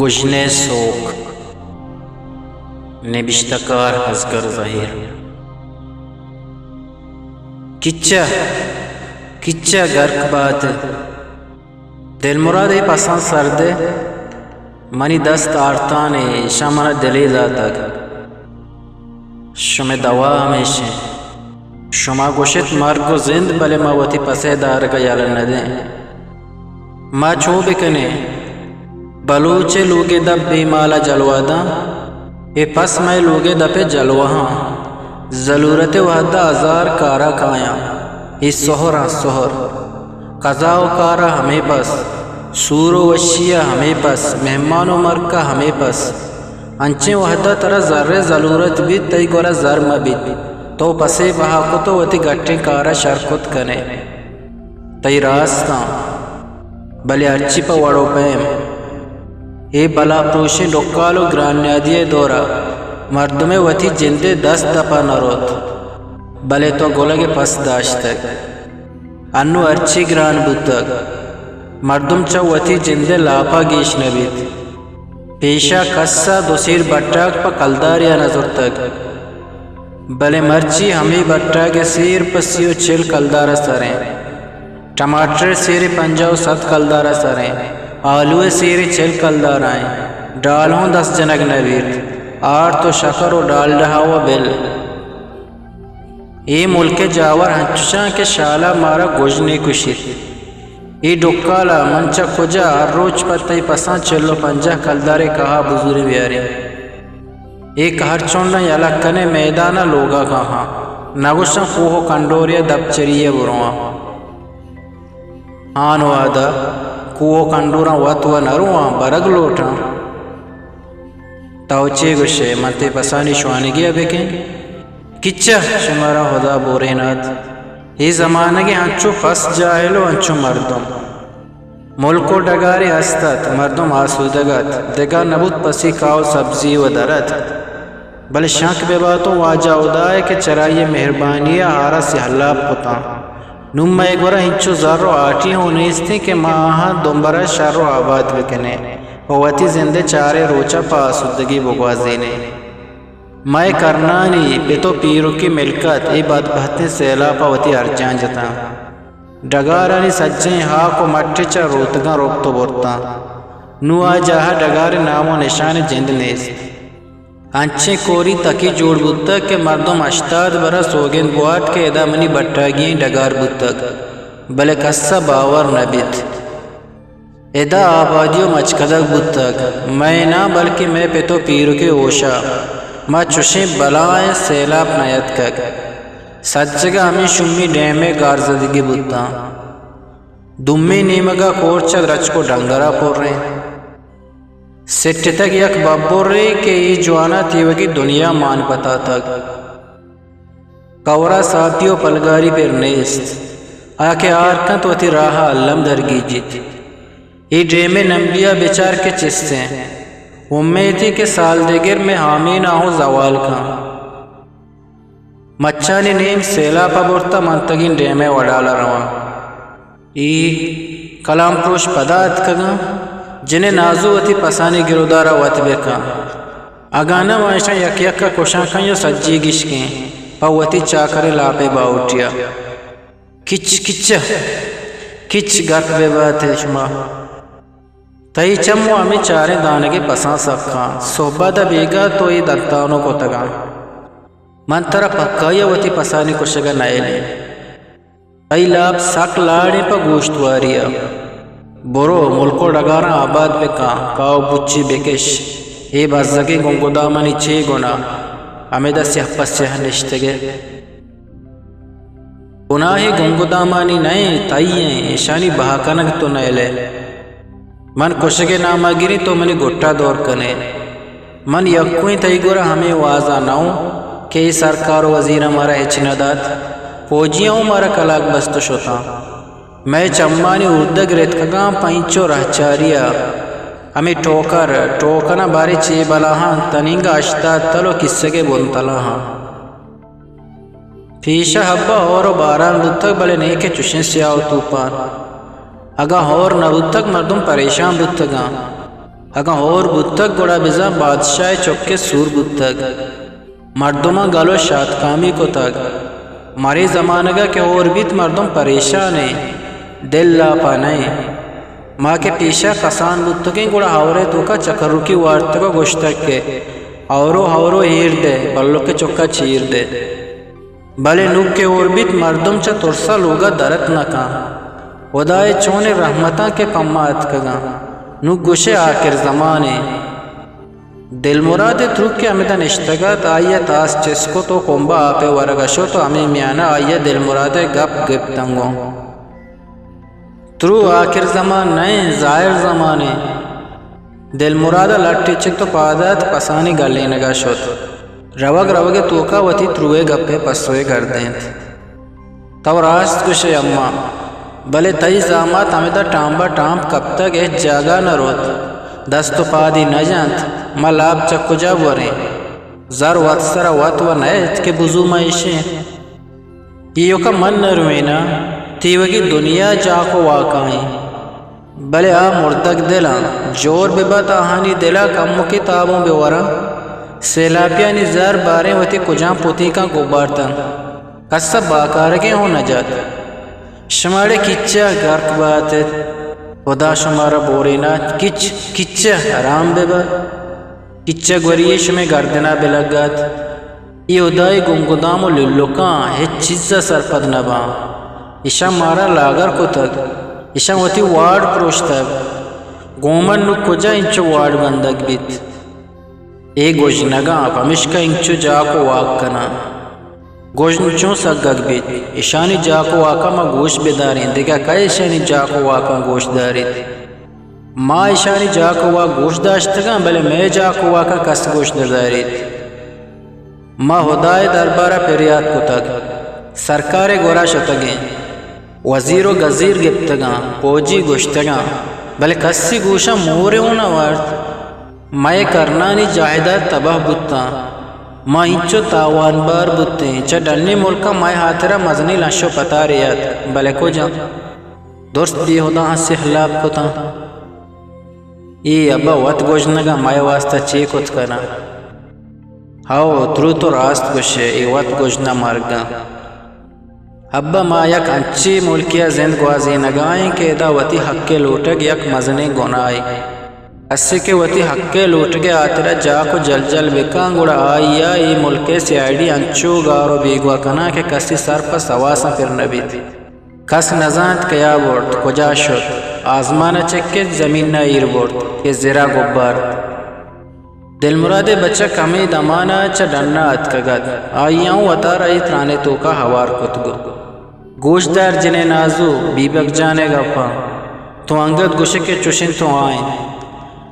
گژن ءِ سوک، نبشتہ کار ازگر زہیر۔ کچہ، کچہ گرک بات۔ دلمراد، اے پساں سر دئے، منی دست آرتان ءَ، ایشاں من ءَ دلے داتگ۔ شمئے دوا ہمیش انت۔ شما گوشت مرگ و زند، بلے ما وتی پس ءِ دارگ ءَ یلہ نہ دیں۔ ما چون بکنیں؟ بلوچ ءِ لوگ ءِ دپ بے مال ءَ جلوہ داں، اے پس مئے لوگ ءِ دپ ءِ جلوہاں۔ زلورت ءِ وہد ءَ ہزار کار ءَ کایاں، اے سہراں سہر۔ قضا و کار ءَ ہمے پس، سور و وشی ءَ ہمے پس، مہمان و مرک ءَ ہمے پس۔ انچیں وہد ءَ ترا زر ءِ زلورت بیت، تئی گور ءَ زر مہ بیت، تو پسے بہا کت و وتی گٹیں کار ءَ شر کت کن ئے۔ تئی راستاں، بلے ہرچی پہ وڑ و پیم۔ اے بلا پروشیں ڈکال و گرانیادی ءِ دور ءَ مردم ءِ وتی جند ءِ دست دپ ءَ نہ روت، بلے تو گلگ ءِ پس داشتگ۔ انوں ہرچی گران بوتگ، مردم چہ وتی جند ءِ لاپ ءَ گیش نہ بیت۔ پیش ءَ کس ءَ دو سیر بٹاک پہ کلدارے ءَ نہ زرتگ، بلے مرچی ہمے بٹاک ءِ سیر پہ سی و چل کلدار ءَ سر انت۔ ٹماٹر ءِ سیرے پنجاہ و سد کلدار ءَ سر انت، آلو ءِ سیرے چل کلدار ءَ انت، ڈال ہوں دست جنگ نہ بیت، آرت و شکر و ڈالڈا و بل۔ اے ملک ءِ جاور انچشاں کہ شال ءَ مارا گژنے کشیت۔ اے ڈکال ءَ من چہ کجا ہر روچ پہ تئی پساں چل و پنجاہ کلدارے کاہ ءَ بزوریں بیاریں؟ اے کہر چنڈاں یلہ کن ئے میدان ءَ لوگ ءَ کاہاں، نہ گوشاں کوہ و کنڈورے ءَ دپچری ءَ برواں۔ ہان وہد ءَ کوہ و کنڈوراں وت و نہ رواں، برگ لوٹاں۔ تو چے گوش ئے؟ من تئی پسانی شوانگی ءَ بکن؟ کچہ، شمارا ہدا بورینات۔ اے زمانگ ءَ انچو پس جاہل و انچو مردم۔ ملک و ڈگارے ہست ات، مردم آسودگ ات، دگہ نبوت پسی کاہ و سبزی و در ات۔ بلے شنک بہ باتوں واجہ ہدا ءَ کہ چرائی ءِ مہربانی ءَ آرا سیہلاپ کتاں۔ نوں مئے گورا انچو زر و آٹی ہوں نیستیں کہ ما آہاں دمبرا شر و آباد بکنیں و وتی زند ءِ چاریں روچاں پہ آسودگی بگوازینیں۔ مئے کرنانی پت و پیرکی ملکت اے بدبہتیں سیلاپ ءَ وتی ارجان جتاں۔ ڈگارانی سجہیں ہاک و مٹے چہ روتگاں رپت و برتاں۔ نوں آ جاہ ءَ ڈگارے نام و نشان جند نیست۔ انچیں کوری تکی جوڑ بوتگ کہ مردم ہشتاد برا سوگند بوات کہ ادا منی بٹاگی ئیں ڈگار بوتگ، بلے کس ءَ باور نہ بیت۔ ادا آبادی و مچکدگ بوتگ، مئے ناں بلکیں مئے پت و پیرکے ہوشا ما چشیں بلائیں سیلاپ نیاتکگ۔ سجگ ءَ ہمے شومی ڈیم ءِ گارزدگی بوتاں۔ دومی نیمگ ءَ کور چہ درچک و ڈنگر ءَ پر انت۔ سٹتگ یک ببرے کہ اے جوان ءَ تیوگی دنیا مان پتاتگ۔ کور ءَ ساپی و پلگاری پر نیست۔ آ کہ آر کنت وتی راہ ءَ الم درگیجیت۔ اے ڈیم ءِ نمبی ءَ بچار کہ چست انت۔ امیتے کہ سال دگر مئے ہامین ءَ ہوں زوال کنت۔ مچانی نیم سیلاپ ءَ برتہ منتگیں ڈیم ءِ وڈال ءَ رواں۔ اے کلام پروش پدا اتکگاں۔ جن ءِ نازو وتی پسانی گرودار ءَ وت بکن۔ اگاں نہ، ما اشاں یک یک ءَ کشاں کئیں و سجی گشکیں پہ وتی چاکریں لاپ ءِ باہوٹی ءَ۔ کچ، کچ، کچ گرک بہ بات ئے شما۔ تئی چم و ہمے چاریں دانگیں پساں سکاں۔ سہب ءَ داں بیگاہ تو اے دنتانو کتگاں۔ من ترا پکائی ءَ وتی پسانی کشگ ءَ نئیلیں۔ تئی لاپ سک لاڑیں پہ گوشتواری ءَ۔ برو، ملک و ڈگاراں آباد بکن، کاہ و بچی بکش۔ اے بزگیں گنگدامانی چے گناہ؟ ہمدا سیاہ پہ سیاہ نشتگ ئے۔ گناہ اے گنگدامانی نہ انت، تئی انت، اشانی بہا کنگ تو نئیل ئے۔ من کشگ ءِ نام ءَ گریں، تو منی گٹ ءَ دور کن ئے۔ من یکوئیں تئی گور ءَ ہمے واز ءَ نہ اوں کہ اے سرکار و وزیراں مارا ہچ نہ دات۔ پوجیاں اوں مارا کلاگ بست و شتاں۔ مئے چمانی اردگ رتکگاں پہ اینچو رہچاری ءَ۔ ہمے ٹوکر، ٹوکن ءَ باریں چے بلاہاں، تنینگہ ہشتاد تل و کیسگ ءِ بن تلاہاں۔ پیش ءَ ہب ءَ ہور و باران بوتگ، بلے نئیکہ چشیں سیاہ و توپان۔ اگاں ہور نہ بوتگ، مردم پریشان بوتگاں۔ اگاں ہور بوتگ، گڑا بزاں بادشاہ ءِ چک ءِ سور بوتگ۔ مردماں گل ءُ شاتکامی کتگ۔ مرے زمانگ ءَ کہ ہور بیت، مردم پریشان ایں، دل لاپ ءَ نہ ایں۔ ما کہ پیش ءَ کسان بوتگیں، گڑا ہور ءِ توک ءَ چکرکی وارتگ ءُ گوشتگ کہ ہورو، ہورو، ایر دئے، بلک ءِ چک ءَ چیر دئے۔ بلے نوں کہ ہور بیت، مردم چہ ترس ءَ لوگ ءَ در ات نہ کن۔ ہدا ءِ چونیں رحمتاں کہ پہ ما اتکگاں۔ نوں گوش ئے آکر زمانے۔ دلمراد ءِ تروک کہ ہمدا نشتگ ات، آئی ءَ تاس چست کت ءُ کمب ءَ آپ ءِ ورگ ءَ شت ءُ ہمے میان ءَ آئی ءَ دلمراد ءِ گپ گپت انگو۔ ترو آکر زمان نہ ایں، ظاہر زمان ایں۔ دلمراد ءَ لٹ اچت ءُ پاد ات، پسانی گلینگ ءَ شت۔ روگ روگ ءِ توک ءَ وتی ترو ءِ گپ ءِ پسو ئے گردینت۔ تو راست گوش ئے اماں، بلے تئی زامات ہمدا ٹامب ءَ ٹامب کپتگ، ہچ جاگہ نہ روت۔ دست ءُ پادی نہ جنت، ما لاپ چہ کجا بوریں؟ زر وت سر ءَ وت ءُ نئیت کہ بزو ما ایشیں۔ ایوک ءَ من نہ رویناں، تیوگی دنیا جاک ءُ واکائیں۔ بلے آ مردگ دلاں، جور بہ بات آہانی دل ءَ کمکے تاب اوں بہ وراں۔ سیلاپیانی زر باریں وتی کجام پتینکاں گبارتنت، کس ءَ باکارگیں ہوں نہ جات۔ شماڑے کچ ءَ گرک بات ات، ہدا شمارا بورینات۔ کچ، کچ ءَ حرام بہ بات۔ کچ ءَ گوری شمئے گردن ءَ بہ لگات۔ اے ہدائی گنگدام ءُ للکاں ہچ چیز ءَ سرپد نہ باں۔ ایشاں مارا لاگر کتگ، ایشاں وتی واڑ پروشتگ۔ گوں من نوں کجا انچو واڑ بندگ بیت؟ اے گژنگاں، پمشکا انچو جاک ءُ واک کناں۔ گژن چون سگگ بیت؟ ایشانی جاک ءُ واکاں ما گوش بداریں، دگہ کئے ایشانی جاک ءُ واکاں گوش داریت؟ ما ایشانی جاک ءُ واک گوش داشتگاں، بلے مئے جاک ءُ واکاں کس گوش نداریت۔ ما ہدائے دربار ءَ پریات کتگ، سرکارے گورا شتگیں، وزیر ءُ گزیر گپتگاں، پوجی گوشتگاں، بلے کسی گوشاں مورے اوں نہ وارت۔ مئے کرنانی جاہداد تباہ بوتاں۔ ما اینچو تاوانبار بوتیں، چہ ڈنی ملکاں مئے ہاترا مزنیں لش ءُ پتارے ات، بلے کجام؟ درست بے ہداہاں سیہ لاپ کتاں۔ اے ابا وت گژنگاں، مئے واستا چے کت کناں؟ ہئو، ترو تو راست گوش ئے، اے وت گژناں مرگاں۔ ابا ما یک انچیں ملکے ءَ زند گوازینگا ایں کہ ادا وتی حق ءِ لوٹگ یک مزنیں گناہے۔ کسے کہ وتی حق ءِ لوٹگ ءِ ہاترا جاک ءُ جلجل بکاں، گڑا آئی ءَ اے ملک ءِ سی آئی ڈی انچو گار ءُ بیگواہ کناں کہ کسی سر پہ سواساں پر نہ بیت۔ کس نزانت کیا برت، کجا شت، آزمان ءَ چکت، زمین ءَ ایر برت کہ زرا گبارت۔ دلمراد ءِ بچک ہمے دمان ءَ چہ ڈن ءَ اتکگ ات۔ آئی ءَ اوں وتارا اے تران ءِ توک ءَ ہوار کتگ۔ گوش دار جنین نازو، بیبک جان ءِ گپاں۔ تو انگت گوش ئے کہ چش انت ءُ آ انت۔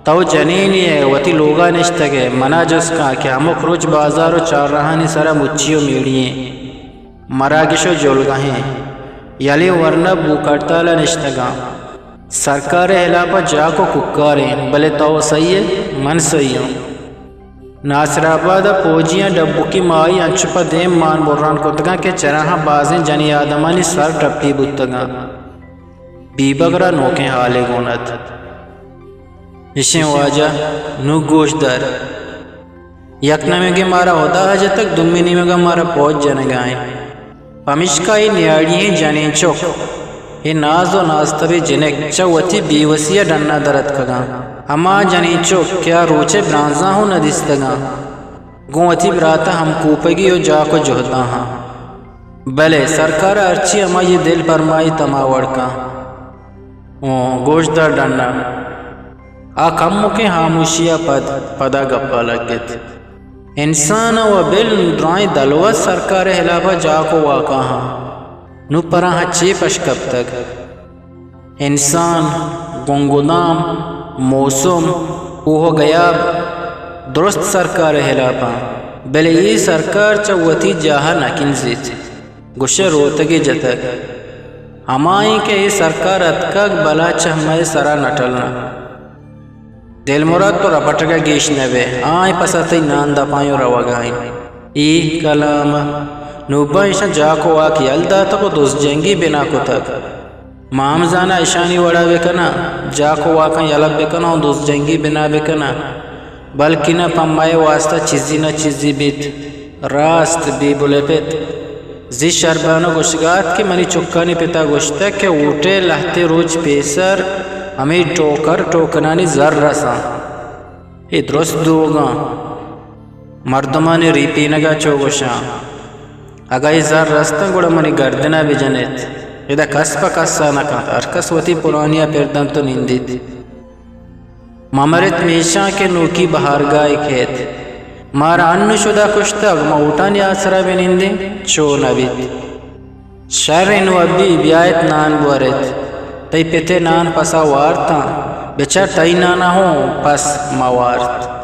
تو جنینے ئے، وتی لوگ ءَ نشتگ ئے، من ءَ جست کن کہ ہمک روچ بازار ءُ چارراہانی سرا مچی ءُ میڑی ایں۔ مراگش ءُ جلگہیں یلیں ورنا بوک ہڑتال ءَ نشتگاں۔ سرکار ءِ ہلاپ ءَ جاک ءُ کوکاریں، بلے تو سہی ئے، من سہی آں۔ ناصر آباد ءَ پوجیاں ڈبکی ماہی انچو پہ دیم مان بران کتگاں کہ چراہاں بازیں جنی آدمانی سر ٹپی بوتگاں۔ بیبگر ءَ نوکیں ہالے گون ات۔ اشیں واجہ، نوں گوش دار۔ یک نیمگے مارا ہدا ءَ جتگ، دومی نیمگ ءَ مارا پوج جنگ ءَ انت۔ پمیشکا اے نیاڑی ئیں جنین چک، اے ناز ءُ نازتبیں جنک چہ وتی بے وسی ءَ ڈن ءَ در اتکگاں۔ ہما جنین چک کہ آ روچ ءِ برانزاں ہوں نہ دیستگاں، گوں وتی برات ءَ ہمکوپگی ءُ جاک ءُ جہداں ہاں۔ بلے سرکار ءَ ہرچی ہمائی ءِ دل پرمائیت ہما وڑ کن۔ اوں گوشدار ڈن ءَ آ کمکیں ہاموشی ءَ پد پدا گپ ءَ لگت۔ انسان ءَ و بل درائیں دلوت سرکار ءِ ہلاپ ءَ جاک ءُ واکاہاں۔ نوں پراہاں چے پش کپتگ؟ انسان، گنگدام، موسم، کوہ ءُ گیاب درست سرکار ءِ ہلاپاں، بلے اے سرکار چہ وتی جاہ ءَ نہ کنزیت۔ گوشئے روتگے جتگ۔ ہمائیں کہ اے سرکار اتکگ، بلا چہ مئے سرا نہ ٹلنت۔ دلمراد، تو رپٹگ ءَ گیش نہ بئے، آ ایں پسا تئی نان دپائیں ءُ روگ ءَ ایں۔ اے کلام ءَ نوباں ایشاں جاک ءُ واک یل داتگ ءُ دزجنگی بنا کتگ۔ ما ہم زاناں اشانی وڑا بکناں، جاک و واکاں یلہ بکناں و دزجنگی بنا بکناں، بلکنا پہ مئے واسطہ چیزی نہ چیزی بیت، راست بی بلپت۔ زی شربانو گوشگا ات کہ منی چکانی پتا گوشتگ کہ اوٹے لہتے روچ پیسر ہمے ٹوکر ٹوکنانی زر رساں۔ اے درست دوگاں۔ مردمانی ریپینگا چو گوشاں، اگاں اے زر رستن گڑا منی گردنا بجنیت۔ ادا کس پہ کسا نہ کنت، ہر کس وتی پلانیا پر دنت و نندیت۔ مہ مرت میشاں کہ نوکی بہارگاہے کیت۔ مارا انو شدا کشتگ، ما اوٹانی آسرا بہ نندیں، چو نہ بیت۔ شر انو ابی، بیایت نان بورت۔ تئی پتے نان پسا وارتاں، بچار تئی نانا ہوں پس مہ وارت۔